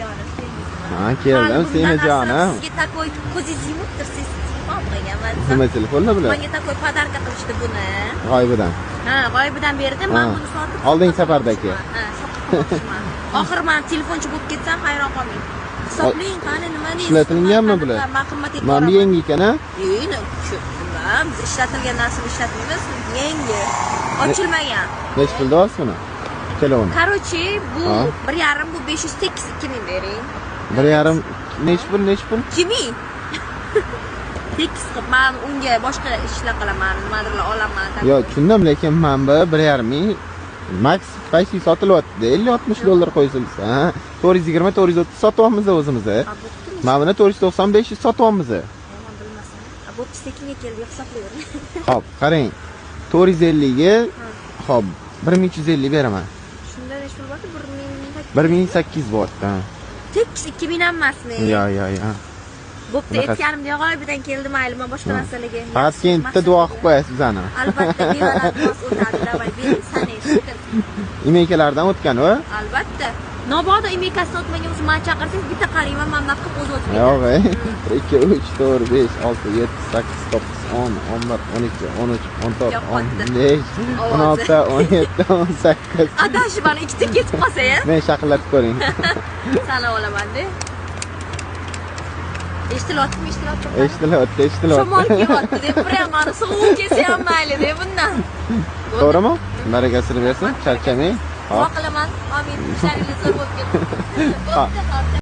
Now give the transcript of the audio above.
Jonim. Ha, keldim, seni jonim. Sizga такой ko'zingiz yumib tursiz, telefon qilganman. Nima telefonlar bular? Menga такой подарка qilishdi buni. G'oyibidan. Ha, g'oyibidan berdi. Men Ha. buni sotib Oldingi safardagi. Ha, sotib qolmoqchiman. Oxiri men telefonchi bo'lib ketsam hayron qolmang. Hisoblang, qani nima deysiz? Ishlatilganmi bular? Man qimmat etib Mana bu yangi ekan, a? Yo'q, shu nima? Biz ishlatilgan narsani ishlatmaymiz. Yangi. Ochilmagan. Nechi pulda olasiz buni? Ikkalovini. Короче, bu Ha. 1,5, bu 508, 2000 bering. 1,5 nechi pul, nechi pul? 2000. Tekis qilib, man unga boshqa ishlar qilaman, nimadirlar olaman. Yo'q, tushundim, lekin mana bu 1,5 ming max почти sotilyapti. 50-60 dollar qo'ysilsa, ha? 420, 430 sotyapmiz o'zimiz. A, bo'pti. Mana buni 490, 500 sotyapmiz. Man bilmasam. A, bo'pti, sekinga keldi, hisoblayvering. Xo'p, qarang. 450 ga, xo'p, 1350 beraman. Shunda nechi pul bo'ldi? 1000. 1800 bo'lyapti. Ha. Tekis 2000 ham emasmi? Yo, yo, yo. Bo'pti, Bunaqasi. aytganimdek g'oyibidan keldi, mayli, man boshqa masalaga. Faqat keyin bitta duo qilib qo'yasiz bizani. Albatta, bemalol duosi o'tadi. Давай, bering, sanang. Imeykalardan o'tgan u. Albatta. Mabodo imekasidan o'tmagan bo'lsa, meni chaqirsangiz, bitta qarayman, mana bunaqa qilib o'zi o'tib Yo'q, ketadi. ey. 1, 2, 3, 4, 5, 6, 7, 8, 9, 10, 11, 12, 13, 14, Yo'qotdi. 15, Ovozi. 16, 17, 18. Adashib mana ikkita ketib qolsa ya, Men shaqillatib ko'ring. Sanab olaman-da. Eshitilyaptimi, eshitilyaptimi? Eshitilyapti, Shamol eshitilyapti. kelyapti deb, prям mana sovuq kelsa ham mayli deb bundan. To'g'rimi? Barakasini bersin, charchamang. Duo Hop. qilaman. Amin. Ishlaringiz zo'r bo'lib ketsin. Bo'pti, hop.